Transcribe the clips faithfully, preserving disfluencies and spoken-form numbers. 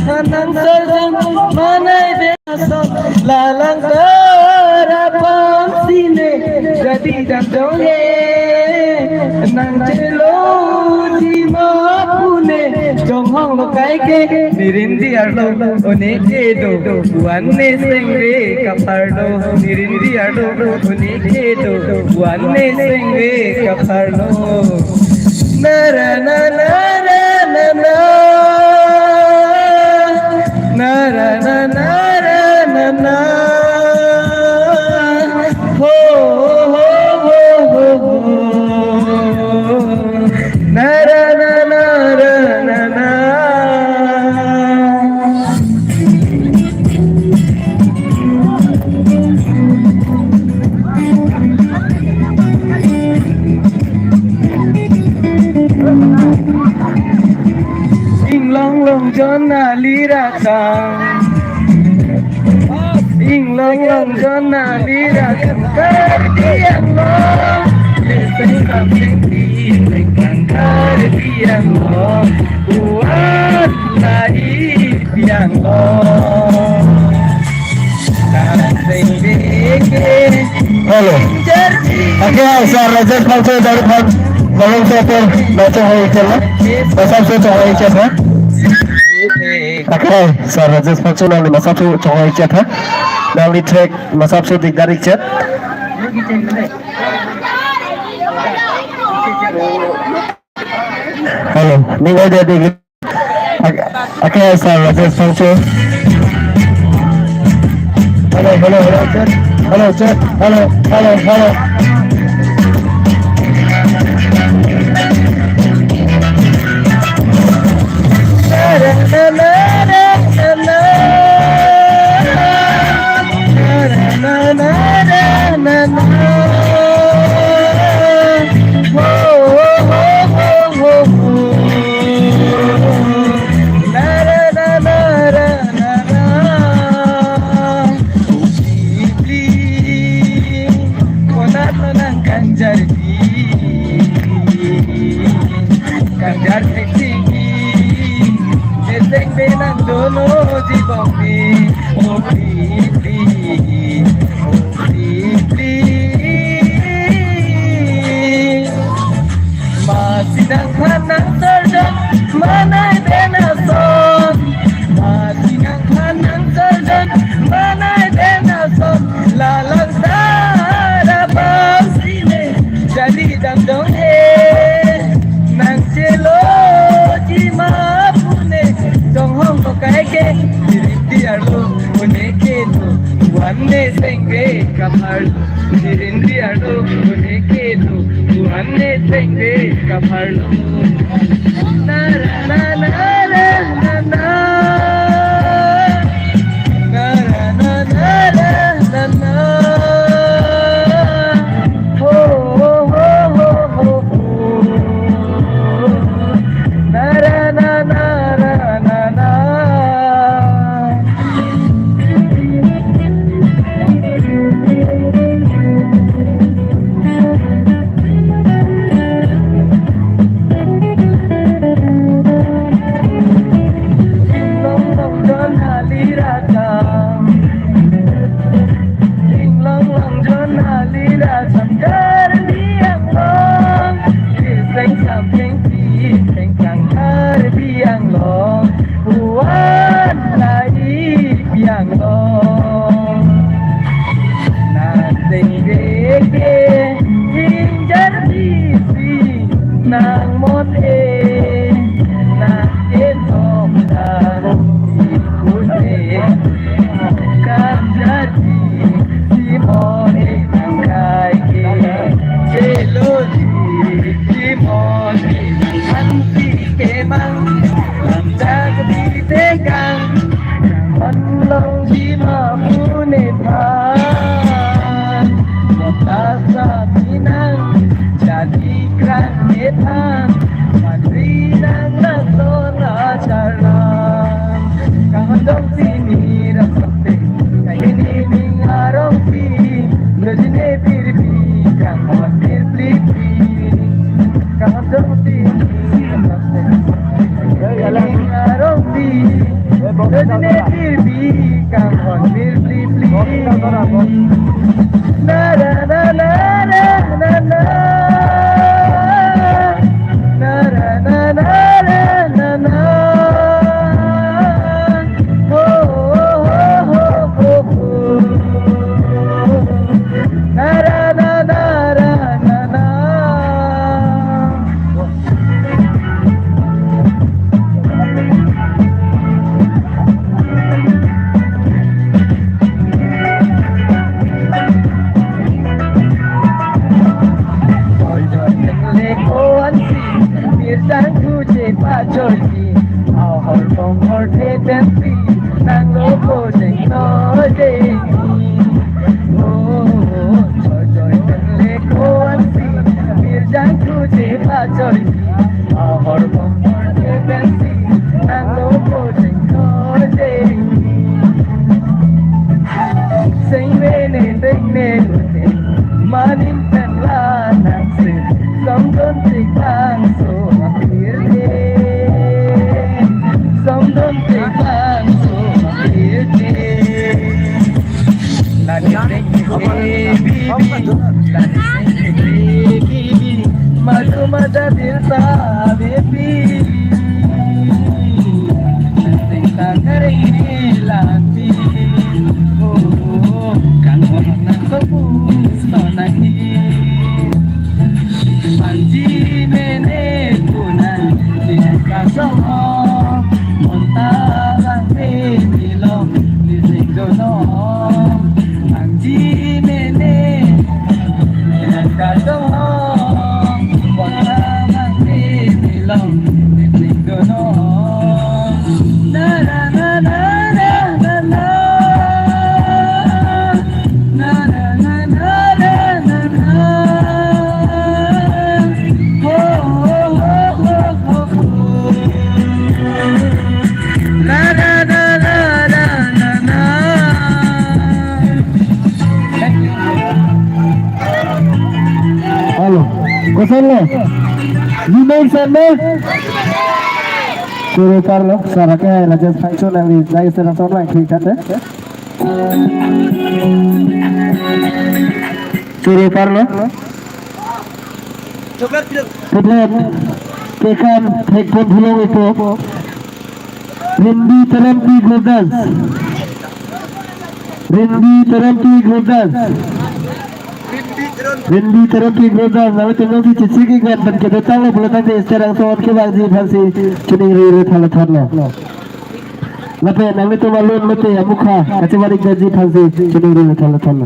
Thanang sarjan manai de ason lalang tarapang sine jadi damdong he nang chelo jima pune jonghong lo kaike nirim di arlo oneke do one ne sengve kapharlo nirim di arlo oneke do one ne sengve kapharlo. Nara na nara na na. Nara na nara na na. Ho ho ho ho ho. Nara na nara na na. Inglong long jon na lira tang. Inglong long jon na lira tang. Karbi Anglong. Leseng kapeng di, lengkang Karbi Anglong. Buat lai biang long. Hello. Oke, sir Rajesh Pangcho dari Pang, tolong sopir baca hai channel. Masap so chai channel. Oke, sir Rajesh Pangcho nangli masap so chai chat ha. Nangli track masap so dik dari chat. Hello, ning ada di. Oke, oke, sir Rajesh Pangcho. Hello, hello, hello, chat. Hello, chat. Hello, hello, hello. Kanjar sing sing, esek benang dono jibong ni, oh pli pli, oh pli pli. Masi nangphan nang sarjan, manai den ason. Masi nangphan nang sarjan, manai den ason. Lalang tara bang sine. Jadi damdong he, nang chelo jima pune, jonghong ko kaike, nirim di arlo, oneke do, one ne sengve kapharlo, nirim di arlo, oneke do, one ne sengve kapharlo. Nara na nara na na. Rajine pir pi kanghon pir pli pli. Na na na na na na na. Na na na na na na na. Ho ho ho ho ho. Na na na na na na na. Hello. Koson lo? Lino san lo? Choro parlo, sar ke hai rajas phangcho nangli, nangli sera son lang thik thate. Choro parlo? Putlet. Kekam thekpon thulong ipo. Rinbi Terempi Group Dance. Rinbi Terempi Group Dance. Rinbi Terempi Group Dance. Nanglitum nangsi chesik ik pen kedotanglo pulo tangte sera son kevangji aphansi choningri le thanlo thotlo. Lapen nanglitum alun mate amukha kachevar ik damji aphansi choningri le thanlo thotlo.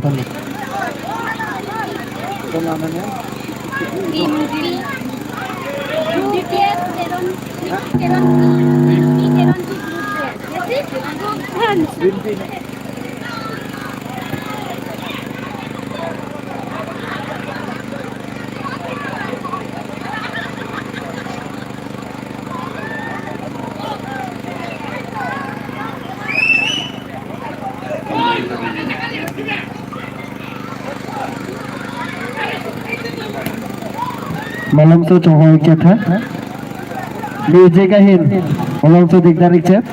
Malomso chonghoi ketha. Music ahin. Malomso dikdar ikchet.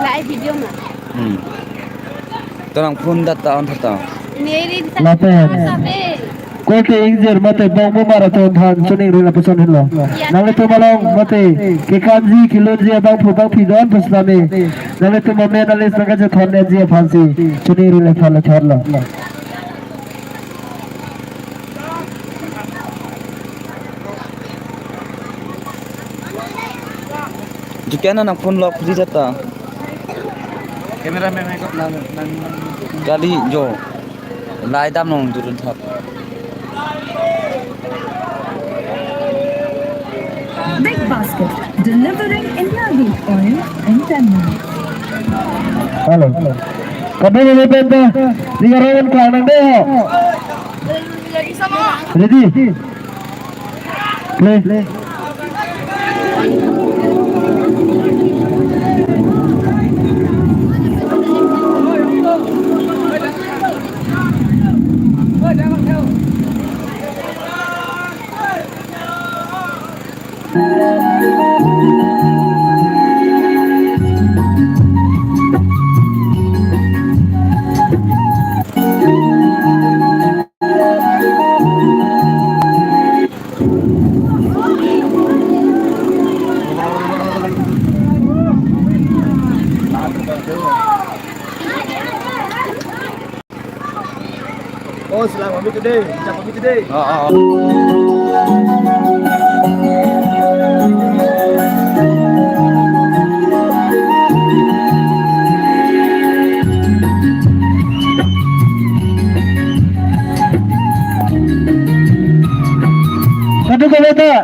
Live video ma. Hmm. Torang phone data on thata. Neri Lapen. Sabe. Kote ingjir mate bong bo marathon than choningri lapuson henlo. Ya. Nanglitum along mate kekamji kelunji abangphu bangphi don pusname. Nanglitum amen alis nangkachethon nangji aphansi choningri le thanlo thotlo. Jukiana nang phone lock di data. Cameraman hai kok nang, nang, nang. Kali jo. Lai dam nong turun thap. Big Basket, delivering India Gate Oil in ten minutes. Hello. Kami ini penta, tiga round klang nang deh. Ready? Play. Oh, selang pamit today. Ucap pamit today. Oh, oh, oh. Satu kali tak?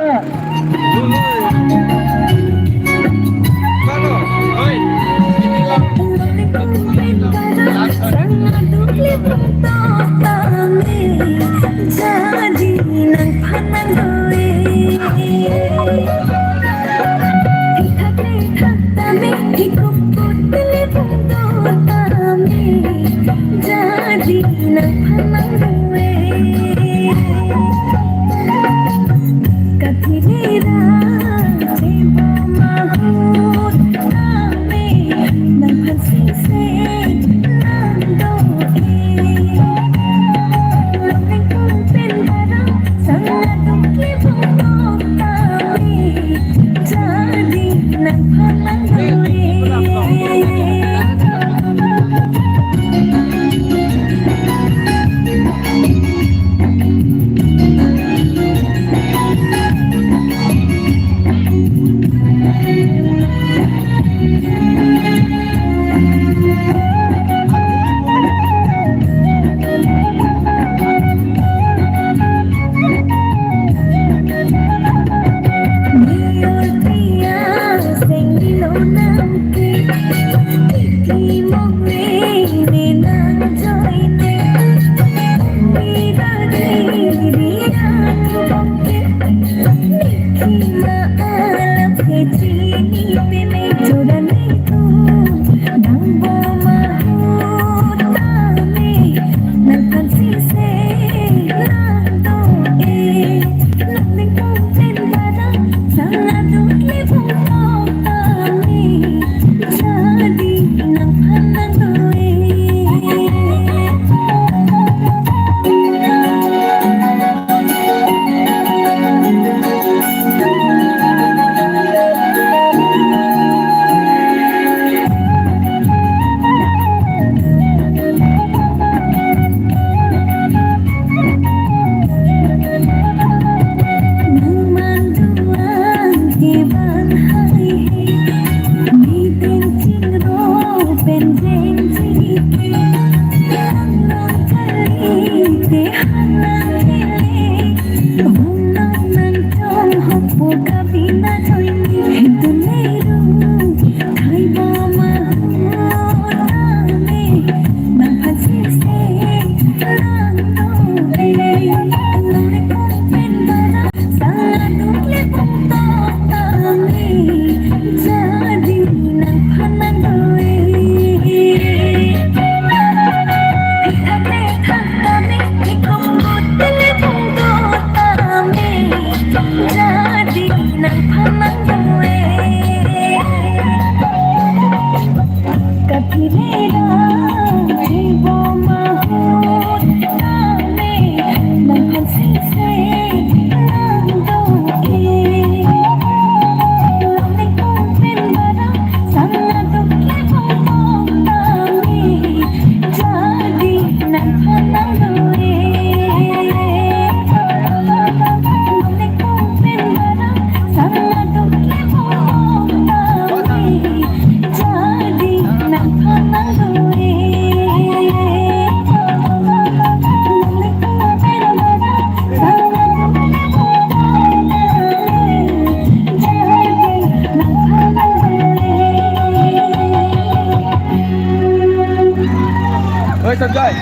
Oi, Sanjay.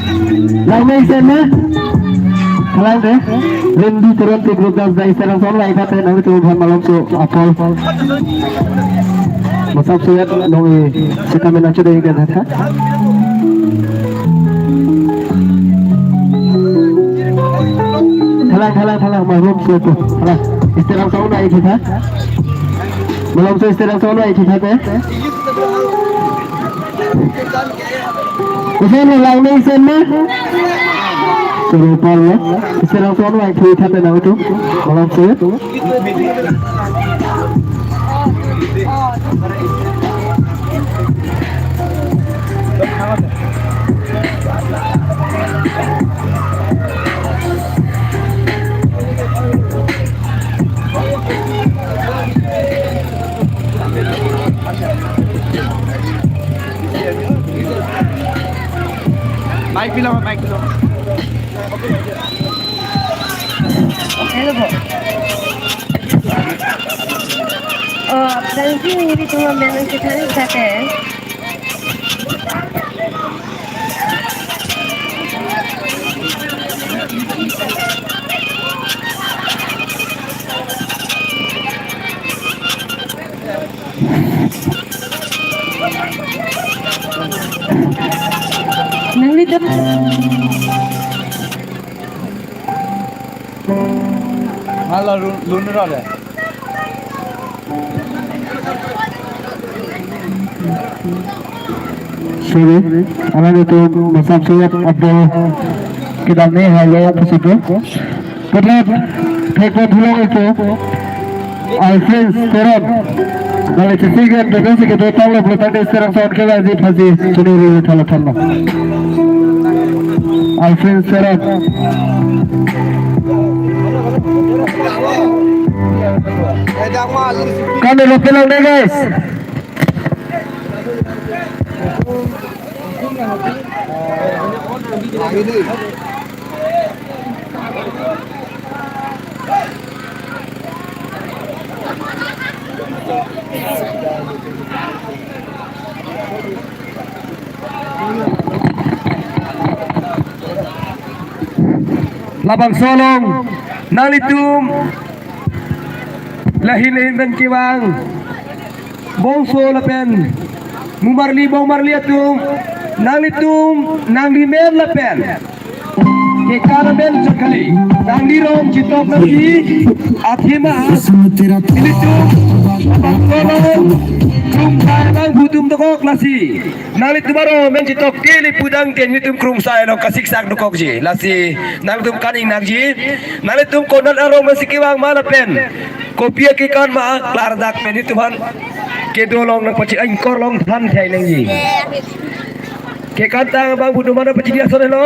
Langmesen ma? Halang de. Rimdi Teron T Group Dance Dai Serang Son Lai Kate nangtum aphan malomso apor. Masap suyat nong i sekamen achu dei ke tha. Halang, halang, halang, malomso ko. Halang. Serang Son Lai Kate. Malomso Serang Son Lai Kate. Isen lo langmesen ma? Seru pal lo. Serang Son Lai Kate nangtum. Malomso. Hello po. Oh, aphrangsi nelitum amen kethan sate. Nanglitum. Hala lun, lun ra le. Sorry, alanglitum masam suyat abdo kedamne halo pusi pu. Puthot thekpo thulong iko Alphonse Teron. Nangli chisigen dodo si kedo tanglo pulo tangte Sterang Sound ke lasi phasi chini ri thala thala. Alphonse Teron. Kami lo pelang deh, guys. Labangso along nanglitum lahin lahin pen kevang bongso lapen mumarli bongmarli atum, nanglitum nangli men lapen kekan amen chot kali, nangli rong chitok nangji. Athema ilitum abang kono krungsai abang bhutum dokok lasi nanglitum aro men chitok kali pudang ke nelitum krungsai along kasiksak dokokji. Lasi nangtum kaning nangji, nanglitum konat arong masi kevang ma lapen kopi akekan ma klardak pen nelitum aphan kedo along nangpachi ingkor along than thai nangji. Kekan tang abang bhutum aphan pachini ason helo.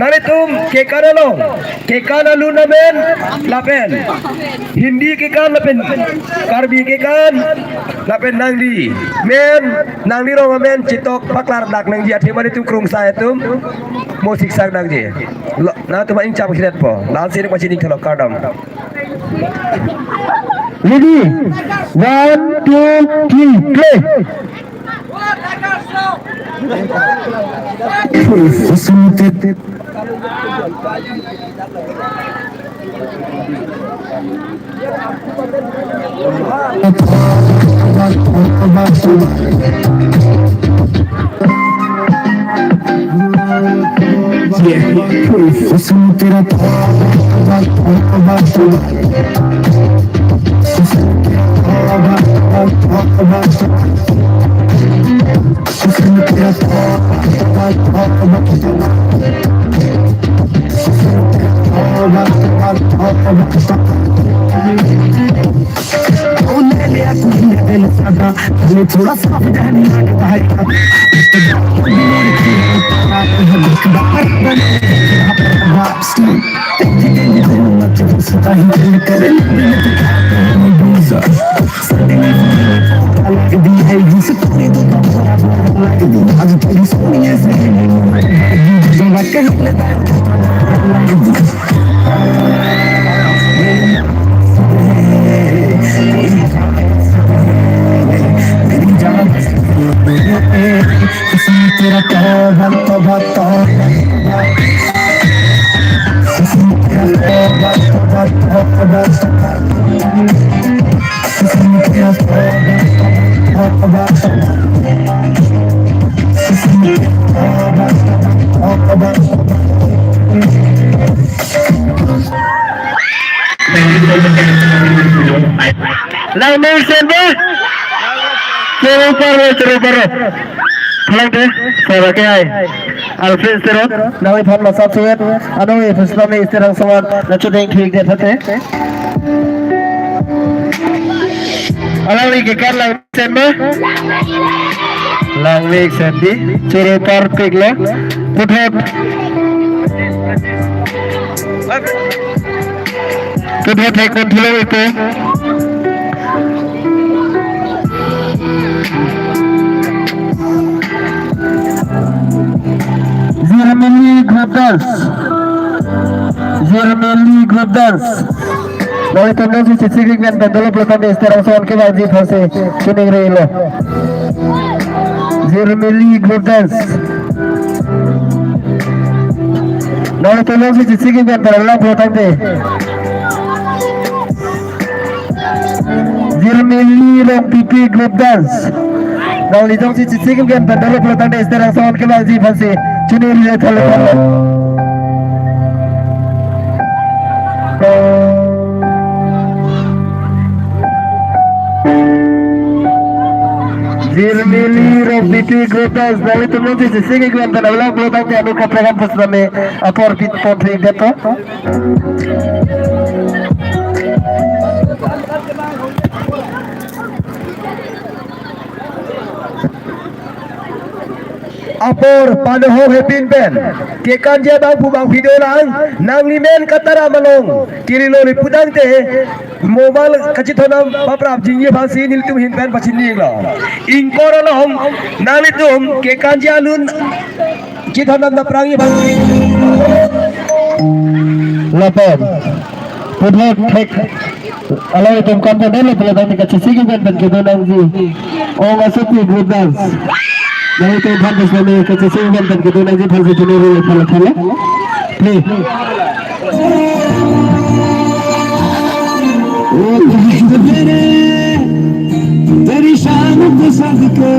Nanglitum kekan along, kekan alun amen lapen Hindi kekan lapen Karbi kekan lapen nangli men, nangli rong amen chitok paklardak nangji, athema nelitum krungsai atum mo siksak nangji. Lo, nangtum ingcham khiret po. Lasi nangpachini thalok, kardom. Ready? One, two, three, play. Langmesen ba? Choro paro, choro paro. Phalangte, sara ke ai. Alfred Teron, nangliphan masap suet, ano e Islami Sterang Sound, nangchudeng thik det hate. Alangli kekan Langmesen ba? Langmesen di, choro parpik lo. Puthot. Puthot thekpon thulo iko. Germany Group dance. Jirmili group dance. Nanglitum jongsi chesik ik pen pen dolo pulo tangte stage ason kevangji aphansi choningri lo. Jirmili group dance. Nanglitum jongsi chesik ik pen pen dolo pulo tangte. Jirmili Rongpipi group dance. Nangli jongsi chesik ik pen pen dolo pulo tangte stage ason kevangji aphansi choningri thalo thalo. Jirmili Rongpipi group dance. Nanglitum jongsi chesik ik pen pen dolo pulo tangte anu kaprekan pusname apor pit pon thik depo. Apor panohok hepin pen kekanji abangphu bangphi dolang, nangli men katara malong kelilo ri putangte mobile kachethondam paprap jingji aphansi nelitum ahin pen pachini lo. Ingkoi along nanglitum kekanji alun chethondam aphrangji aphan. Lapen puthot thek alanglitum kan pen dolo pulo tangte kachesik ik pen pen kedo nangji Ong Asopi group dance. Nanglitum aphan pusname kachesik ik pen pen kedo nangji aphansi choningri thalo thalo. Play. ओ दोस्त मेरे, तेरी शान पे सदके,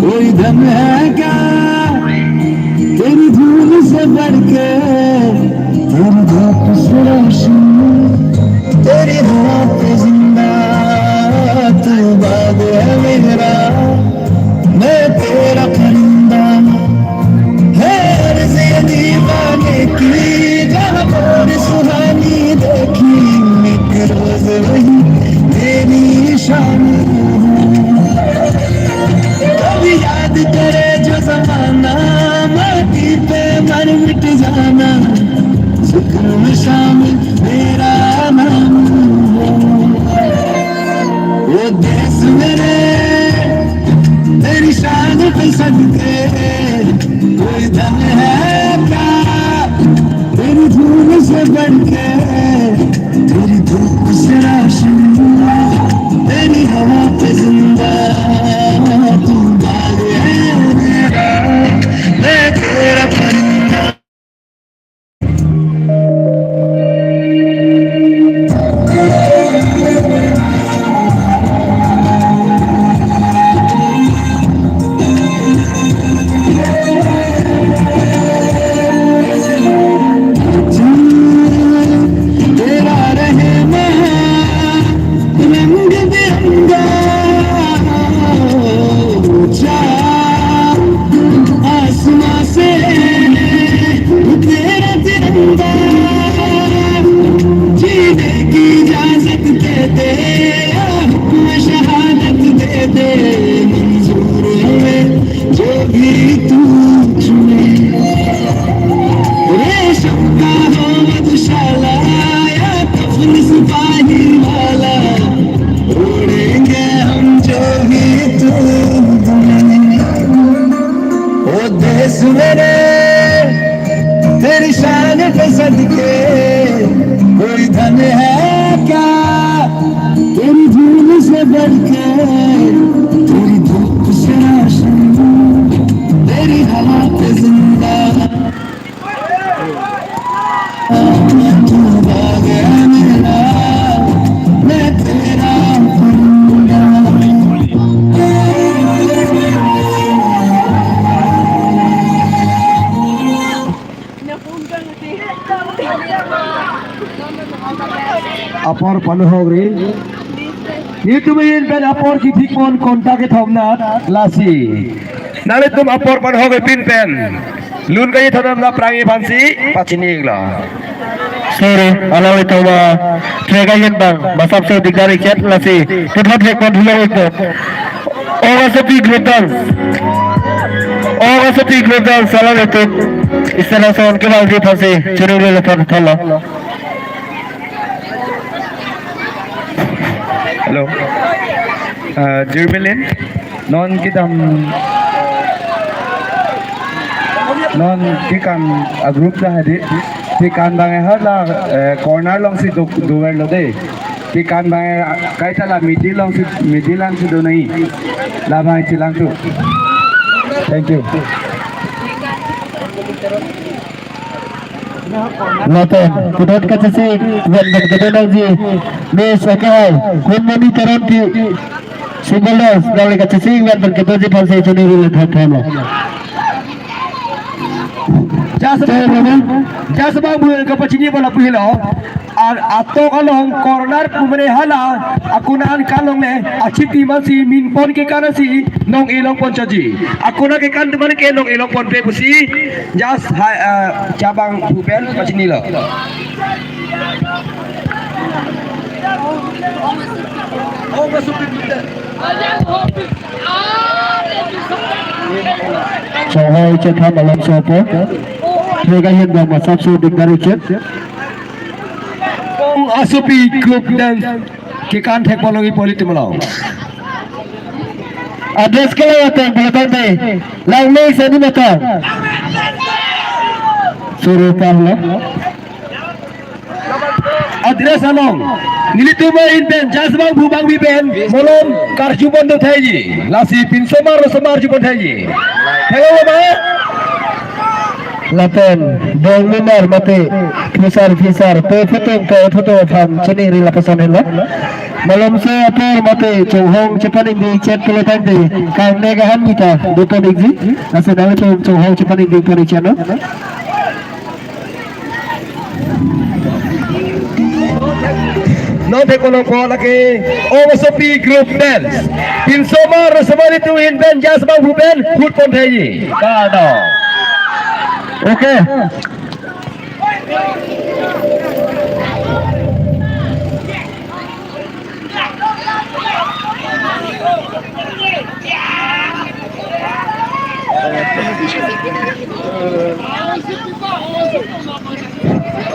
कोई धन है क्या तेरी धूल से बढ़ के, तेरी धूप से रोशन, तेरी हवा पे जिंदा, तू बाग है मेरा, मैं तेरा परिंदा। है अर्ज़ ये दीवाने की, जहाँ और सुहानी देखी, एक रोज वही मेरी शाम। कभी याद करे जो जमाना, माटी पे मर मिट जाना, जिक्र में शामिल तेरा नाम। वो देश मेरे, तेरी शान पे सदके, कोई धन है क्या तेरी धूल से बढ़ के, तेरी धूप से रोशन, तेरी हवा पे जिंदा, तू बाग है मेरा, मैं तेरा परिंदा। तेरा रहना रंग बिरंगा, ऊंचा आसमां से तेरा तिरंगा, जीने की इजाजत दे दे, या हुक्म शहादत दे दे, मंजूर है जो भी तू चुने। रेशम का हो मधुशाला या कफन सिपाही वाला, ओढ़ेंगे हम जो भी तू चुने। ओ देश मेरे, तेरी शान पे सदके, कोई धन है क्या तेरी धूल से बढ़ के, तेरी धूप से रोशन, तेरी हवा पे जिंदा। तू बाग है मेरा, मैं तेरा परिंदा। Apor panohok ri. Nelitum ahin pen apor kithik pon konta kethom nat lasi. Nanglitum apor panohok epin pen lun kachethondam aphrangji aphansi pachini lo. Sorry, alanglitum, ah, track ahin bang masap so dikdar ikchet lasi. Puthot thek pon thulo ikpo. Ong Asopi group dance. Ong Asopi group dance alanglitum stage ason kevangji aphansi choningri thalo thalo. Hello. Ah, Jirmili, non kedam Non kekan a-group ta hadi. Kekan abang hadi la, eh, corner alongsi do, dover lo de. Kekan abang kaita la middle alongsi, middle alongsi do nangji. Labang chelang tu. Thank you. Lapen, kedot kachesik, ven pen kedot nangji, Miss Akehai, Kunmoni Teronpi, single dance, nangli kachesik, ven pen kedotji aphansi choningri le thap thap lo. Jas, jas abang bu kapachini bala pu helo. Ar atok along corner pu mane hala, akuna an kalong le, achiti mansi minpon kekan ansi, nong-e longpon chotji. Akuna kekan atum an ke nong-e longponpe pusi, jas ha, ah, chabang bu pen pachini lo. Chonghoi chethan alam sopo. Thega hin bang masap so dikdari chet. Ong asopi group dance kekan thek polong i poli tumlong. Address ke la ateng pala tang de. Lang me seni matang. Suru pahlo. Address along. Nelitum ahin pen, jas abang bu abang bi pen, malom karjupon do thaiji. Lasi pinsomar somar jupon thaiji. Hello, ba? Lapen, dong memar mate, phisar phisar, pe phutung pe phutung aphan, choningri lapuson helo. Malomso apor mate, chonghong chepaningri chet pala tang de, kang ne kahan mita, do to dikji, lasi nangtum chonghong chepaningri pari chano. Non thek polong ko lake Ong asopi group dance. Pinsomar somar atum ahin pen jas abang bu pen hutpon thaiji. Kado. Okay.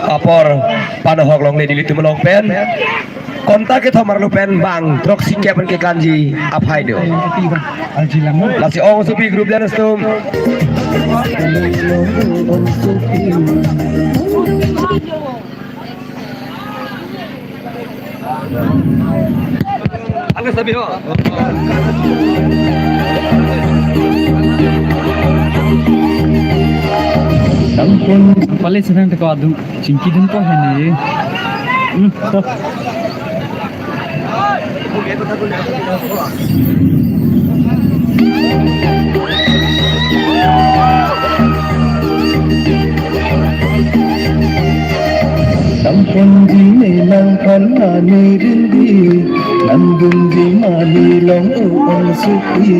Apor panohok longle nelitum along pen. Konta kethom arlo pen bang throksi kep an kekanji aphai do. Lasi Ong asopi group dance atum. Alo sabi ho. Pale sedang teko adu, chingki dunpo hene. Hmm, to. Nangpon di ne nangphan mani rinti, nangdun di mani long u Ong asopi.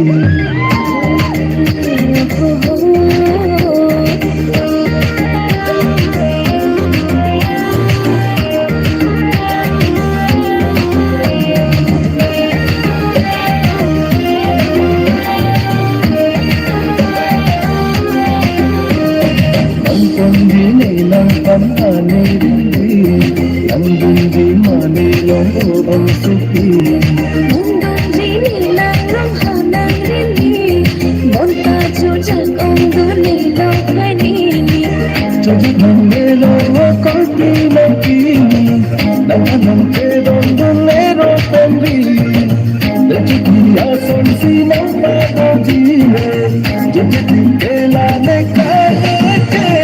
Nangpon di ne nangphan mani rinti, nangdun di mani long u Ong asopi. Nangdun di ne nangrong ha nangrinti, bonta chojak ongdun ne long mani. Chojak ongdun ne long u Ong asopi. Nang anong kedongdun ne ro pemri. Rejeki asonsi nangpadoji me. Rejeki pela ne kacheke.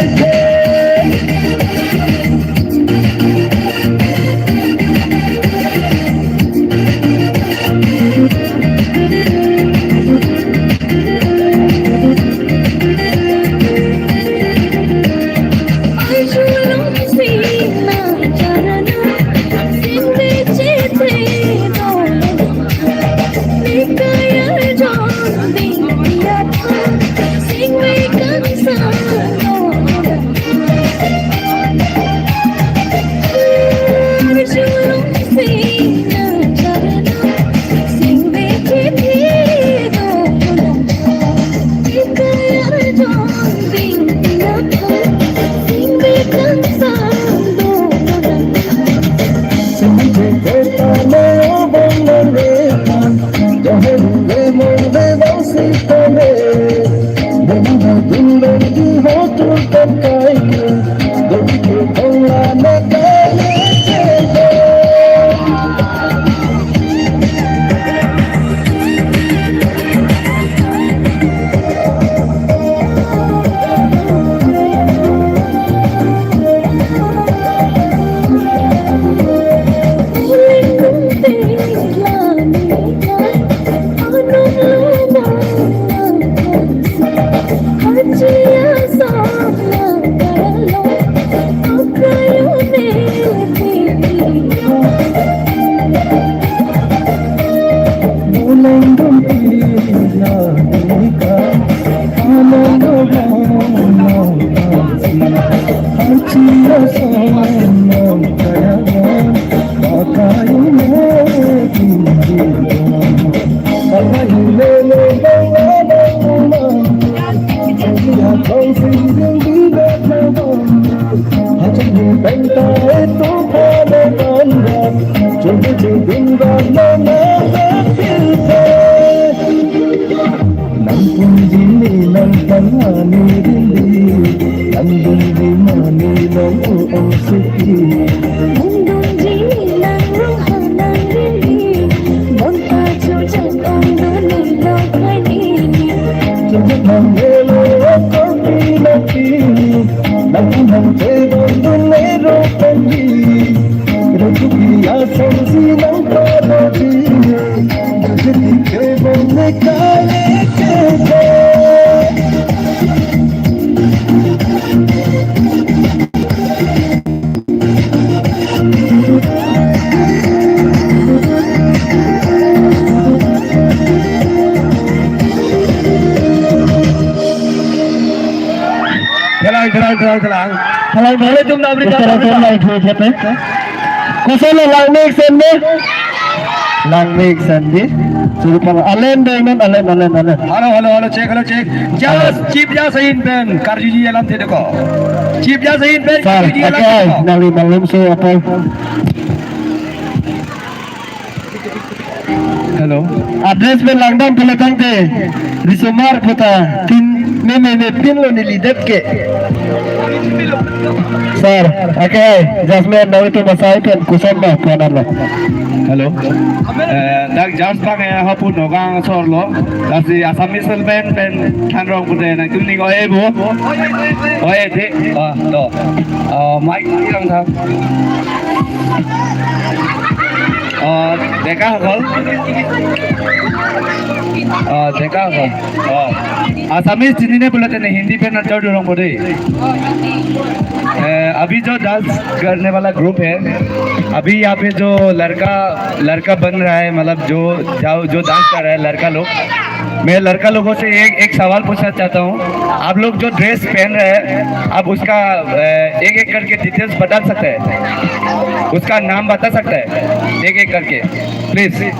Thelang, thelang, thelang, thelang. Thelang, thelang, tum nabri. Koson lo, langmesen dei. Langmesen dei. Suruh pala alen dei, non, alen, alen, alen. Hello, hello, hello, check, hello, check. Just, hello. Chief Judge ahin pen karjuji alamthe deko. Chief Judge ahin pen, sir, karjuji alamthe, okay, deko. Nangli malomso apot. Hello. Address pen langdam pulo tangte, risomar puta tin me me me pinlo neli det ke. Sir, okay, judgment nangtum asai pen koson ma puanan lo. Hello. Eh, dak judge abang ya hapu Nagaon asor lo. Lasi Assamese pen pen thanrong pute nangtum ning oi bo. Oi the. Ah, to. Ah, mic yang tha. Ah, deka hokol. Ah, deka hokol. Ah, Assamese chinine pulote ne Hindi pen answer durong bo dei. Eh, अभी जो डांस करने वाला ग्रुप है, अभी यहाँ पे जो लड़का, लड़का बन रहा है, मतलब जो, जो, जो डांस कर रहा है लड़का लोग, मैं लड़का लोगों से एक, एक सवाल पूछना चाहता हूँ। आप लोग जो ड्रेस पहन रहे हैं, आप उसका, अ, एक एक करके डिटेल्स बता सकते हैं? उसका नाम बता सकते हैं एक एक करके, प्लीज?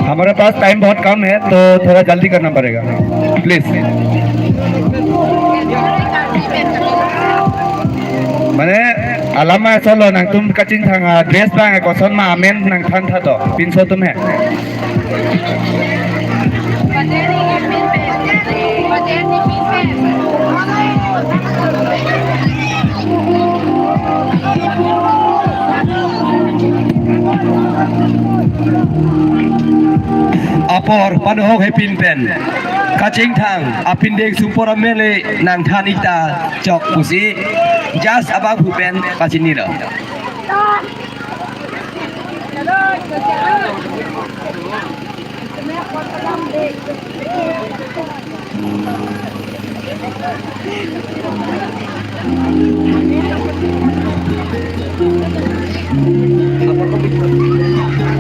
हमारे पास टाइम बहुत कम है, तो थोड़ा जल्दी करना पड़ेगा, please. Mane, alam ma solo nangtum kachingthang, ah, dress abang koson ma amen nangthan tha to, pinso atum he. Apor pado hok hepin pen kachingthang apindeng sumpor amen le nangthan ik ta chok pusi judge abangphu pen pachinilo.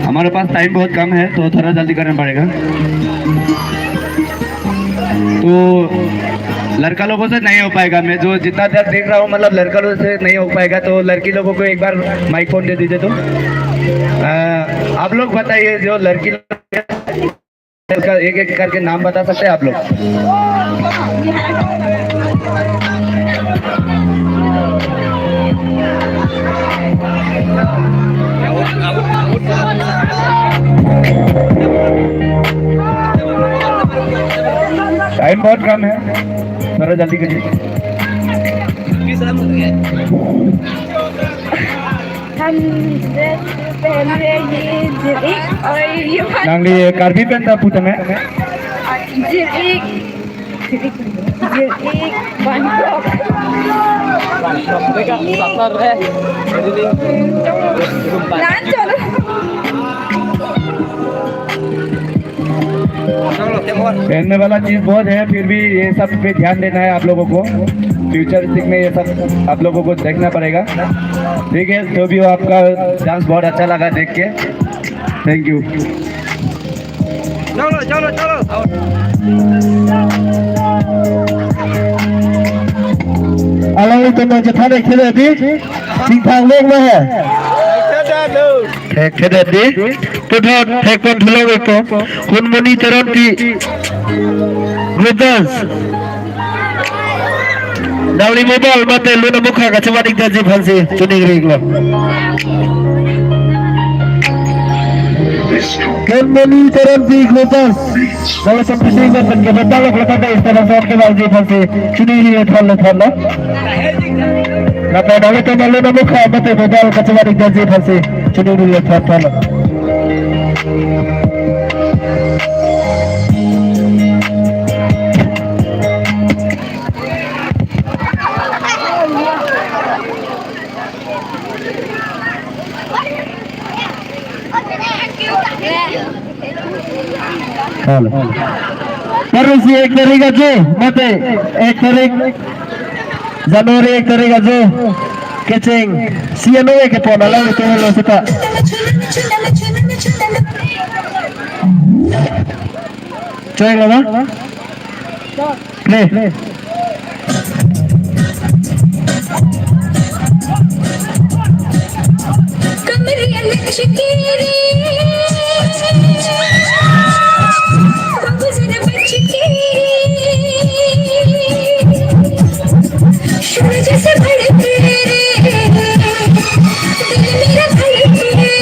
हमारे पास टाइम बहुत कम है, तो थोड़ा जल्दी करना पड़ेगा। तो लड़का लोगों से नहीं हो पाएगा, मैं जो जितना देर देख रहा हूँ, मतलब, लड़का लोगों से नहीं हो पाएगा, तो लड़की लोगों को एक बार माइक फोन दे दीजिए तो। अ, आप लोग बताइए, जो लड़की लोग का एक एक करके नाम बता सकते हैं आप लोग? टाइम बहुत कम है, थोड़ा जल्दी कीजिए। हम ड्रेस पहन रहे हैं जिरिक और ये nangli Karbi pen ta pu tame? जिरिक, जिरिक, जिरिक, Bangkok। Bangkok, देखा, सफर है। नाम चलो। पहनने वाला चीज बहुत है, फिर भी ये सब पे ध्यान देना है आप लोगों को। फ्यूचरिस्टिक में ये सब आप लोगों को देखना पड़ेगा। ठीक है, जो भी हो, आपका डांस बहुत अच्छा लगा देख के। Thank you। चलो, चलो, चलो। Alangli atum aphan chethan thekthe dei, chingthang longlo he. Thekthedet dei. Puthot thekpon thulong ikpo. Hunmoni Teronpi group dance. Nangli mobile mate lun amukha kachevan ik damji aphansi choningri iklo. Hunmoni Teronpi group dance. Nangli competition pen kebetang lok lekat dei, stand up kevalji aphansi choningri le than le than lo. Lapen nangli atum lun amukha mate mobile kachevan ik damji aphansi choningri le than than lo. Hello. Parusi ek tarik ajo, mate ek tarik January ek tarik ajo kecheng si ano kepon alam itu lo seta. Cheng lo ma? Play. कमरिया लचके रे, बाबू जरा बच के रे, सूरज से भड़के रे, दिल मेरा धड़के रे।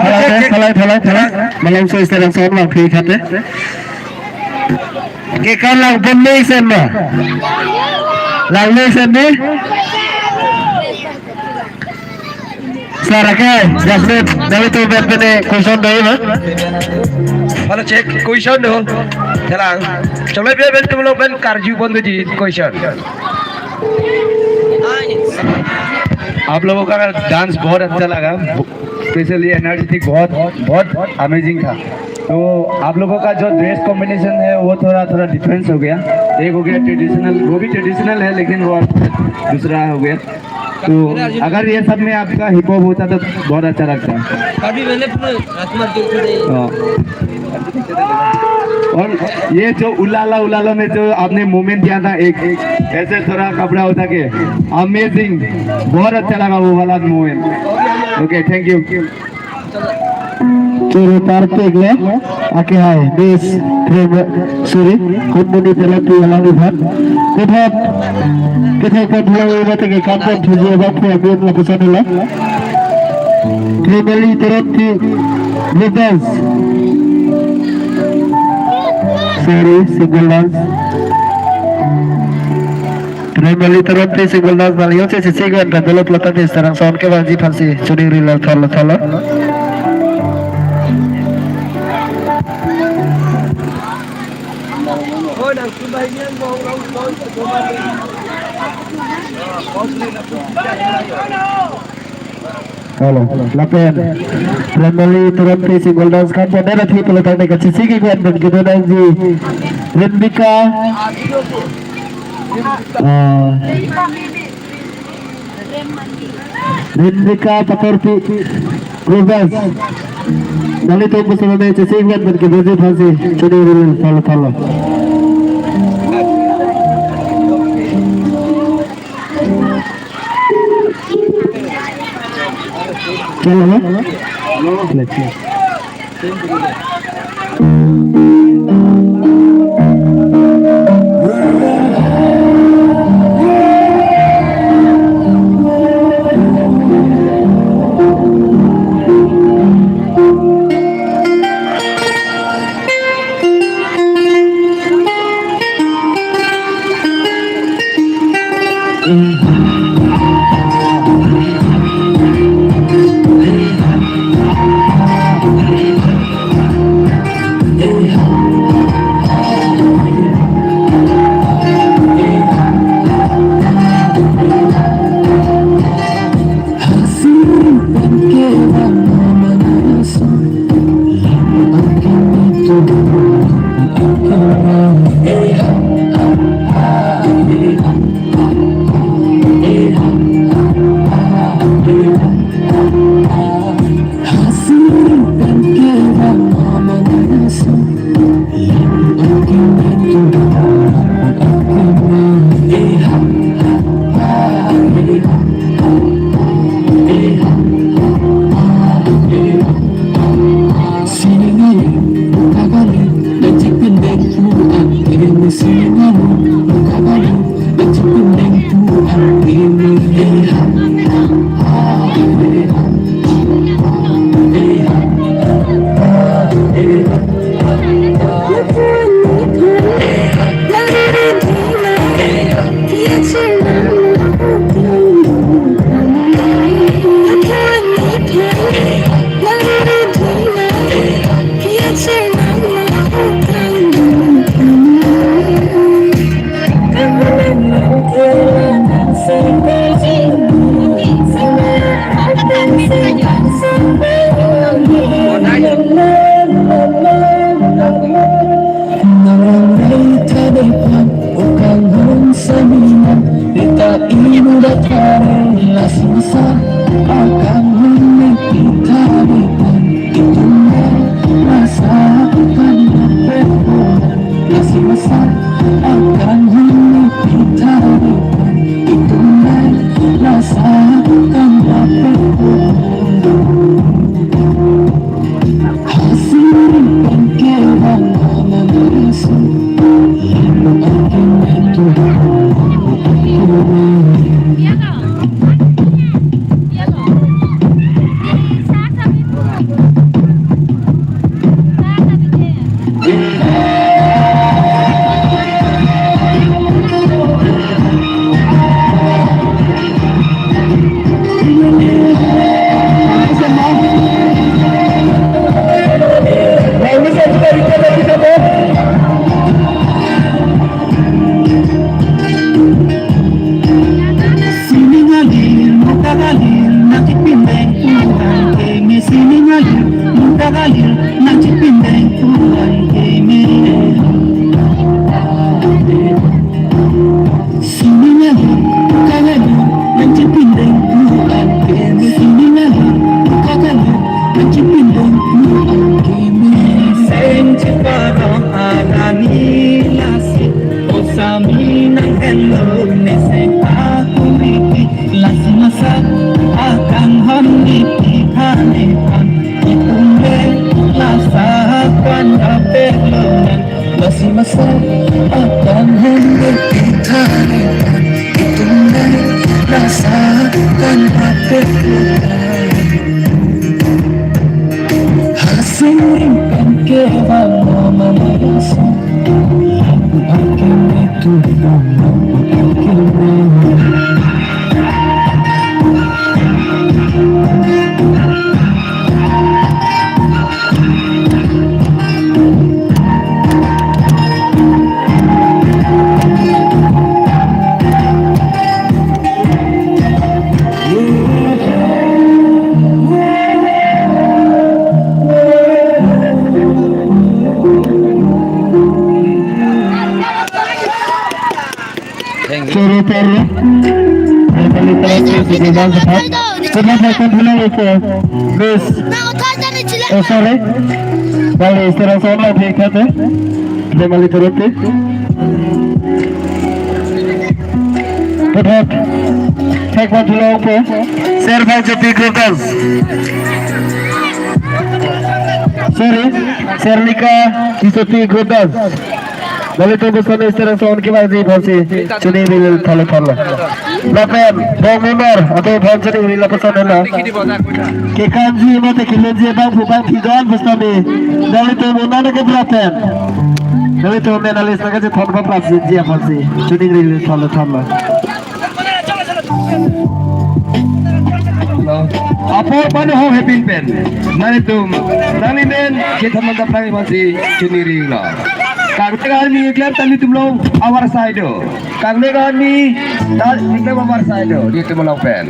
Thalai, thalai, thalai, thalai. Malomso Eastern Zone vangphi khate. Ke kan lang pun ni sen ma. Lang ni sen ni. Sir, okay, Jasmine, nangtum pen pen question do ma? Hello, check, question do. Thalang. Chalo, pen pen tum log pen karju pon doji question. आप लोगों का डांस बहुत अच्छा लगा, specially energetic, बहुत बहुत अमेजिंग था। तो आप लोगों का जो ड्रेस कॉम्बिनेशन है, वो थोड़ा थोड़ा डिफरेंस हो गया। एक हो गया ट्रेडिशनल, वो भी ट्रेडिशनल है, लेकिन वो दूसरा हो गया। तो अगर ये सब में आपका हिप हॉप होता तो बहुत अच्छा लगता। अभी मैंने पूरा राजकुमार के ऊपर है। हाँ। और ये जो उलाला उलाला में जो आपने मोमेंट दिया था, एक ऐसे थोड़ा कपड़ा उठा के, अमेजिंग, बहुत अच्छा लगा वो वाला moment. Okay, thank you. Choro parpik le, ake hai, Miss Prem, sorry, Kunmoni Terangpi alangli aphan. Kethek, kethek kan dua iba teke kanpon thuji abang phu abin lapuson ula. Primary Terangpi, group dance. Sorry, single dance. Primary Terangpi single dance nang yong si si gwen dan dolo pelotang di sekarang sound kevangji aphansi choningri lal thalo thalo. Hello, lapen Primary Terangpi single dance kanpon dera thi pelotang ne kachisi kegwen pen kedo nangji Rinbika, ah, Rinbika Patorpi, group dance. Nanglitum pusoname chisi kegwen pen kedoji aphansi choningri lal thalo thalo. Chalo, no? Let's go. Seng cheparong alani lasi, osami nang hello ne seng akuri, lasi masa akanghon ne pi thane pan, itum le lasa kan apek lo nang. Lasi masa akanghon ne pi thane pan, itum le lasa kan apek lo nang. Hasing ring kan ke van mama mama sing. Akan itu mama akan ke. Choro choro. Miss. Oh, sorry. Bali, istera sona thik thate. Bali choro thik. Puthot. Thek ban thulo po. Ser bang Jyoti group dance. Sorry. Serlika Jyoti group dance. Nelitum bosonsi istera son kevangji aphansi choningri thalo thalo. Lapen bong member atum aphan choningri lapuson helo. Kekanji mate kelunji abangphu bangphi don bosonsi. Nelitum unana ke lapen. Nelitum menalis nangkachethon paprapji aphansi choningri thalo thalo. Apor pano ho hepin pen. Nelitum, neli men, kita mantap lagi masih cuniri lo. Kang Tega Hani klem ta nelitum long avar side do. Kang Tega Hani ta nelitum avar side do. Nelitum long pen.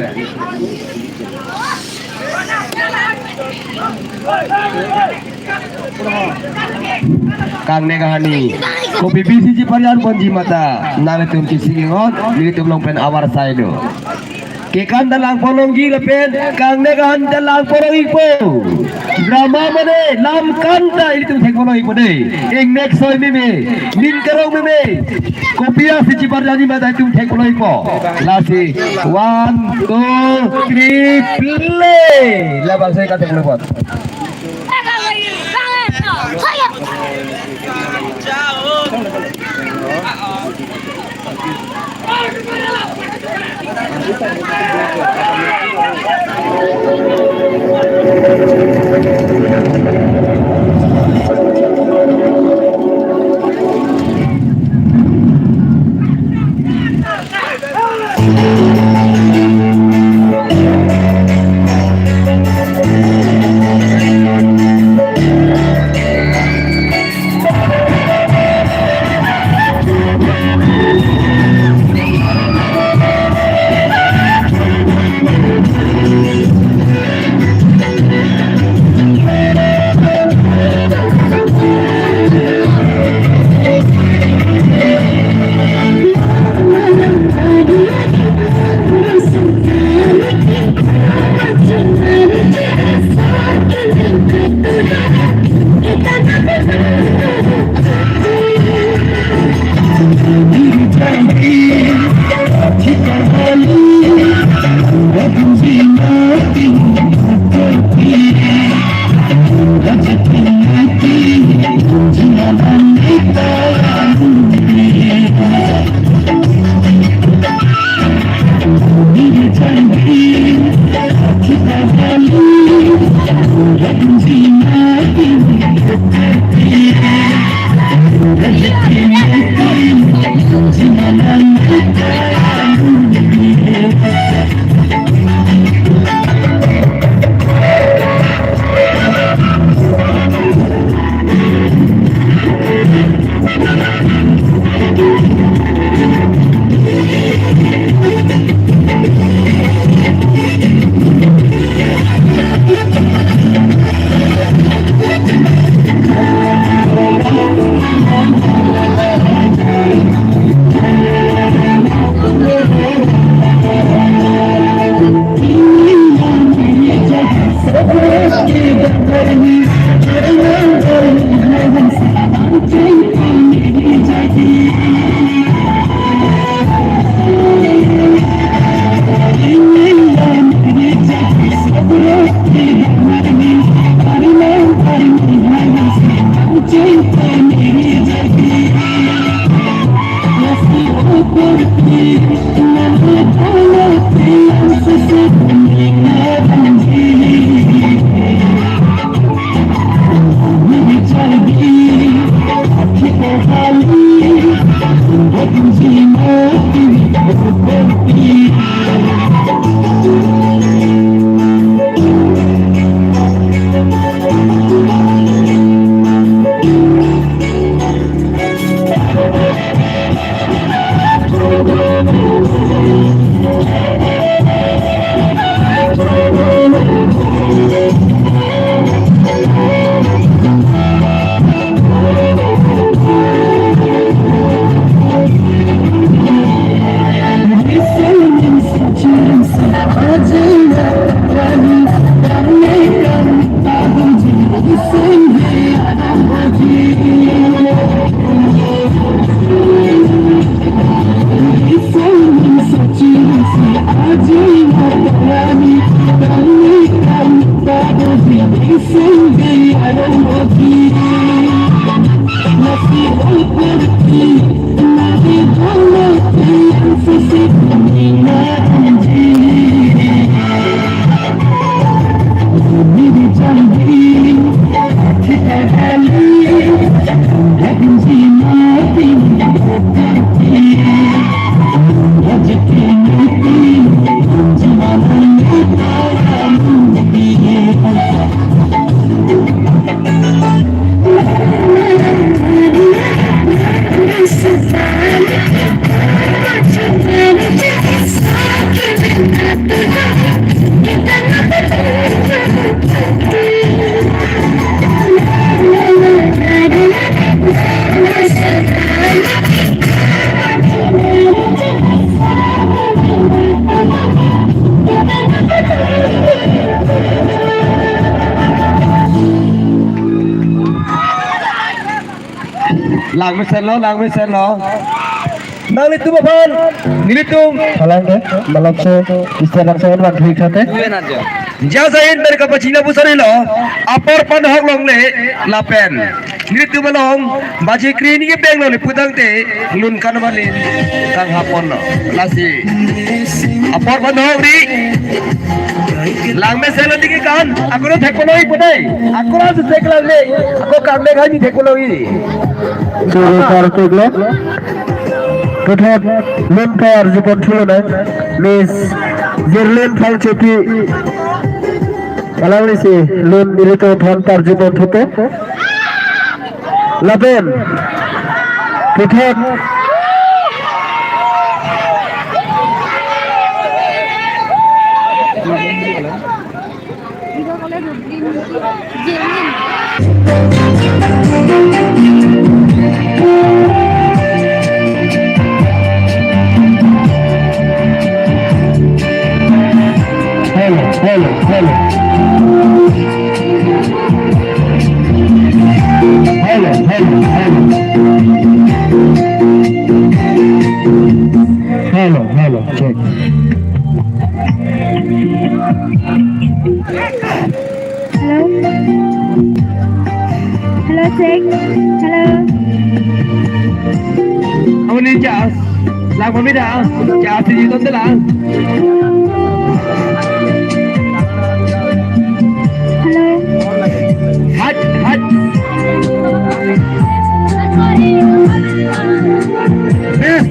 Kang Tega Hani. Kopi bisi cheparjan ponji mata. Nelitum chesik ingot, nelitum long pen avar side do. Kekan ta langpon longji lapen Kang Tega Hani ta langpon long ikpo. Drama mane lam kan ta ilitum thekpon long ikpo dei. Ingnek soi meme, ning karong meme. Kopi asi cheparjanji mata itum thekpon long ikpo. Lasi one, two, three, play. Labang soi ka thekpon long ikpo. Langmesenlo, langmesenlo. Nanglitum aphan, nelitum. Halang de, malak se, istiar lang se, wan thui khate. Jai Hind, ber kapachina pusarilo, apor panhok longle, lapen. Nelitum along, baji kri ni beng longle putangte, lun kan malin, kang hapon lo. Lasi, apor panhok ri, langmesenlo tiki kan, ako lo thek ponoi punai, ako lo su thek longle, ako kan le kan ni thek ponoi. Suru kar thek lo. Puthot lun parji pon thulo nang. Miss Zirlin Phangchopi. Alanglisi lun nelitum aphan parji pon thupo. Lapen. Puthot. Hello, hello, hello. Hello, hello, hello. Hello, hello, check. Hello. Hello, check. Hello. Amun ni jas. Lang pamida. Jas di ton telang. Hello. Hat, hat. Eh.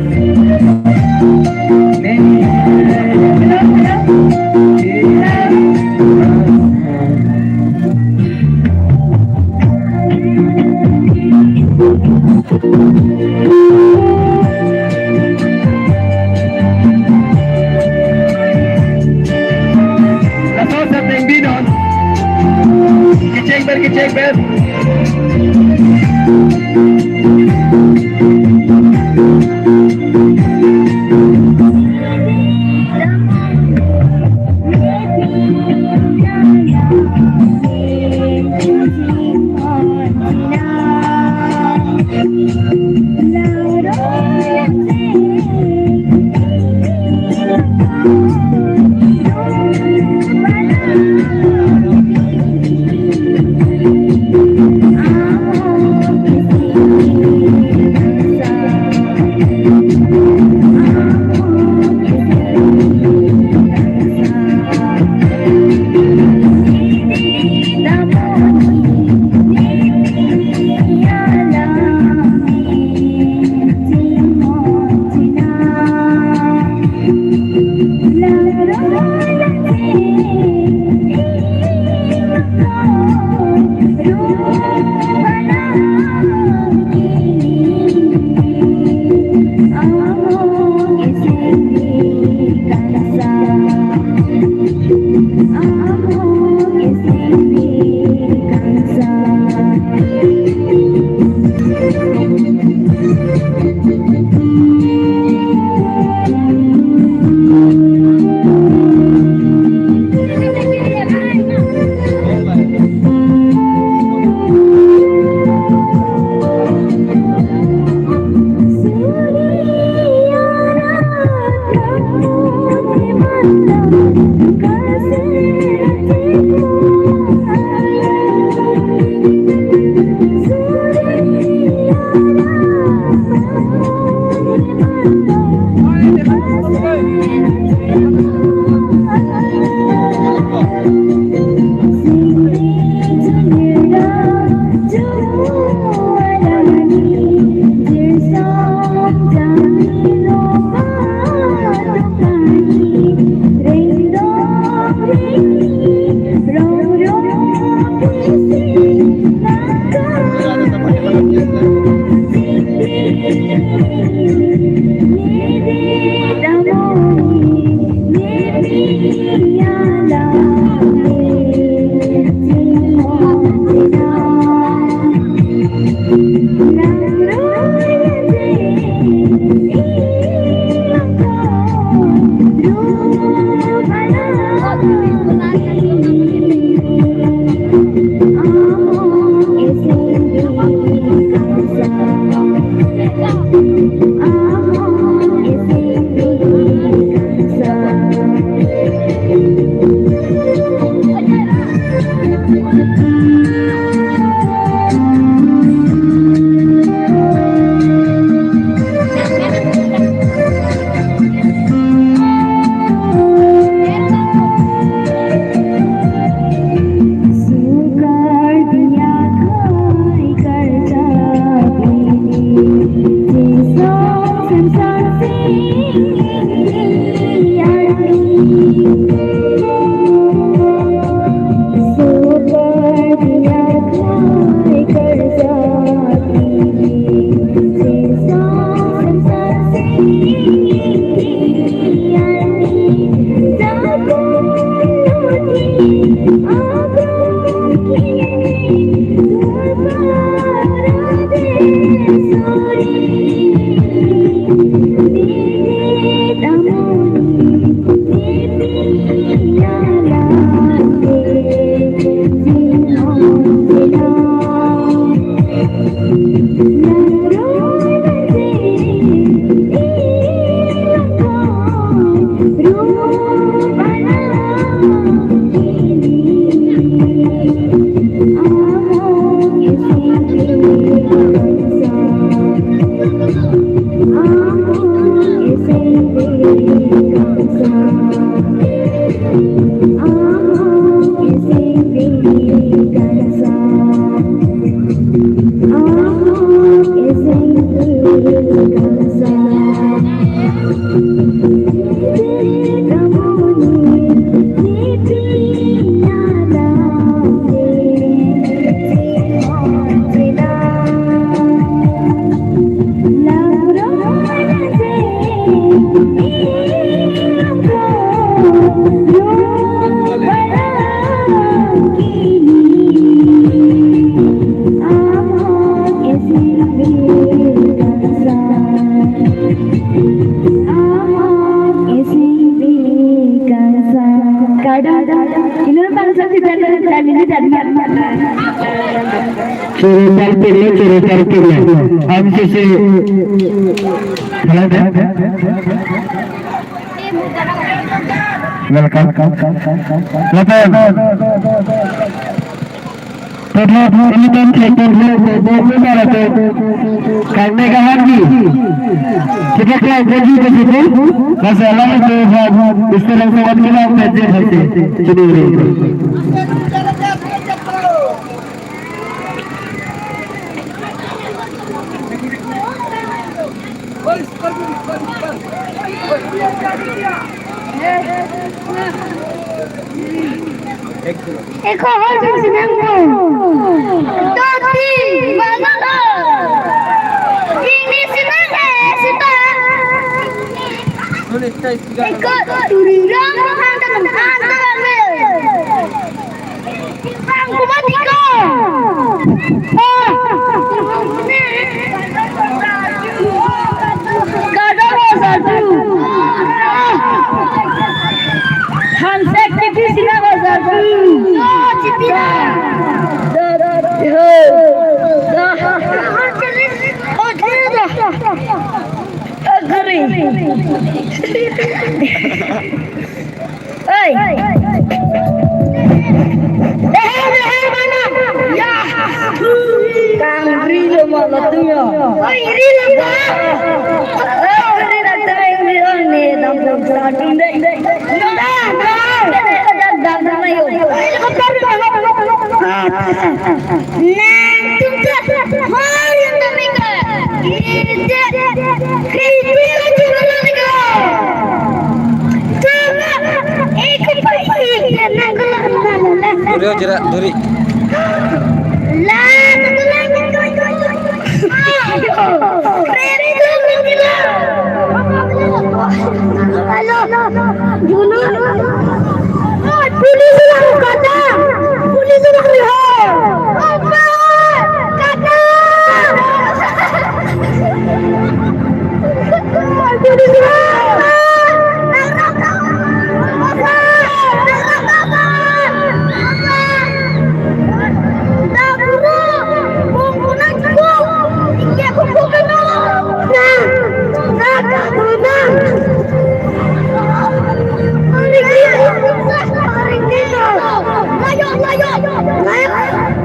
Laso seteng binon. Kecheng ber, kecheng ber. Chiri char pilo, chiri char pilo. M C C. Hello there. Welcome. Lapen. Todlo, ini kan sektor dua, dua, dua, dua, dua, dua. Karena kahan di. Kita keluar lagi ke situ. Masalah itu, Ustaz langsung kita kerja saja. Jadi, Eko hol jin sinang ko. Doti, mana ko? Jin sinang eh, sita. Eko turang hantam hantam ambil. Bang kumat iko. Kadang satu. Hansek T V sina satu. Oh, T V na. Da, da, da, da. Oh, da, da. Agree. Hey. Hey, hey, hey, mana? Ya. Kangri lo ma latum yo. Oi, ri lo ba. Oh, ri na tereng ri on ni dam dam sa dum dei. Yo da, da. Dam dam na yo. Oi, ko tar ba. Nang tum ta. Har yang dam ka. Iri je. Iri je. Duri ho, jera, duri. Hello, dulu. Police lang kata. Police lang lihat. Apa? Kata.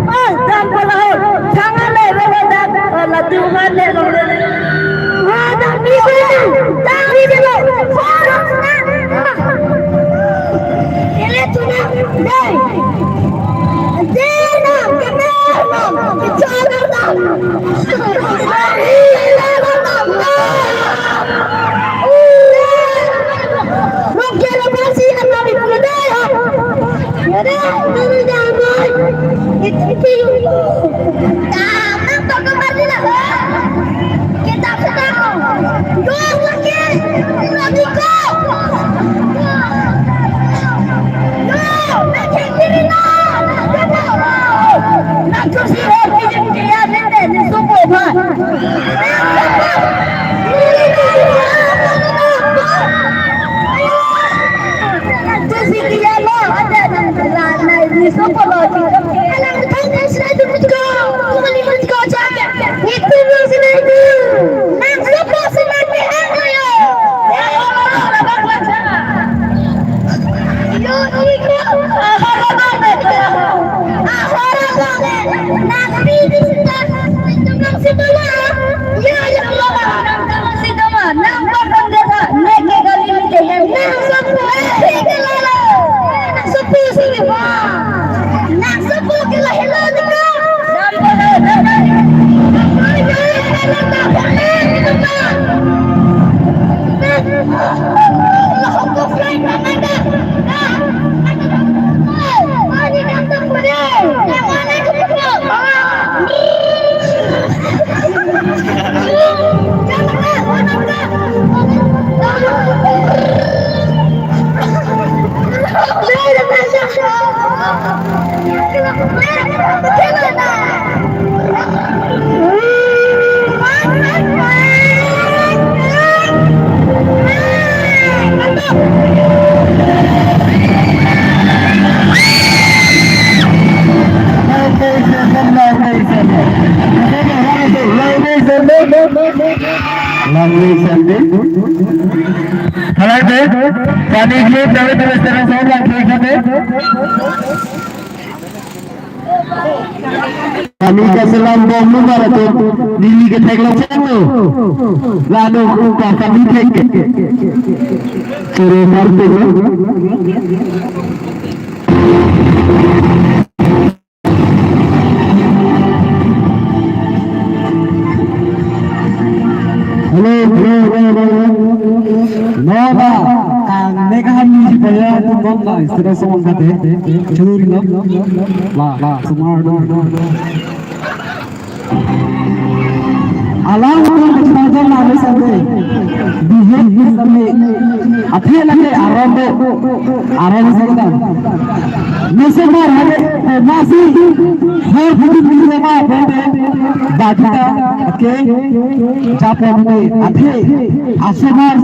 Oh, dam pala ho. Jangan le, le, le, dam. Oh, latum kan le, le, le. Oh, dam ni, le, le. Dam ni, le, le. Oh, dam. Ele tu na. Dai. Dai na, dai na. Bicara na. Dai na, dai na. Mungkin apa sih yang kami punya? Yaudah, kami jangan. Itu, itu. Jangan toko mati lah. Kita sudah. Dua lagi. Lagi kau. Yo, lagi kiri lah. Lagi kiri. Langli Sandi. Halai be, pani group dari Palestine Sound Langli Sandi. Kami keselam bom lu maraton, neli kethek lo cheng lo. Lalo ka kami thek. Suruh martin lo. Hello, hello, hello, hello. No, ba, kang ne kami si paya tu bom na, istri song kate, churi lo. La, la, sumar do. Alang pun berpajang na le sande. Bihet sande. Athe lage aram do. Aram sande. Nese mar hale, mar Har phutin phutin ma pende bajita ke japon ne athe asomar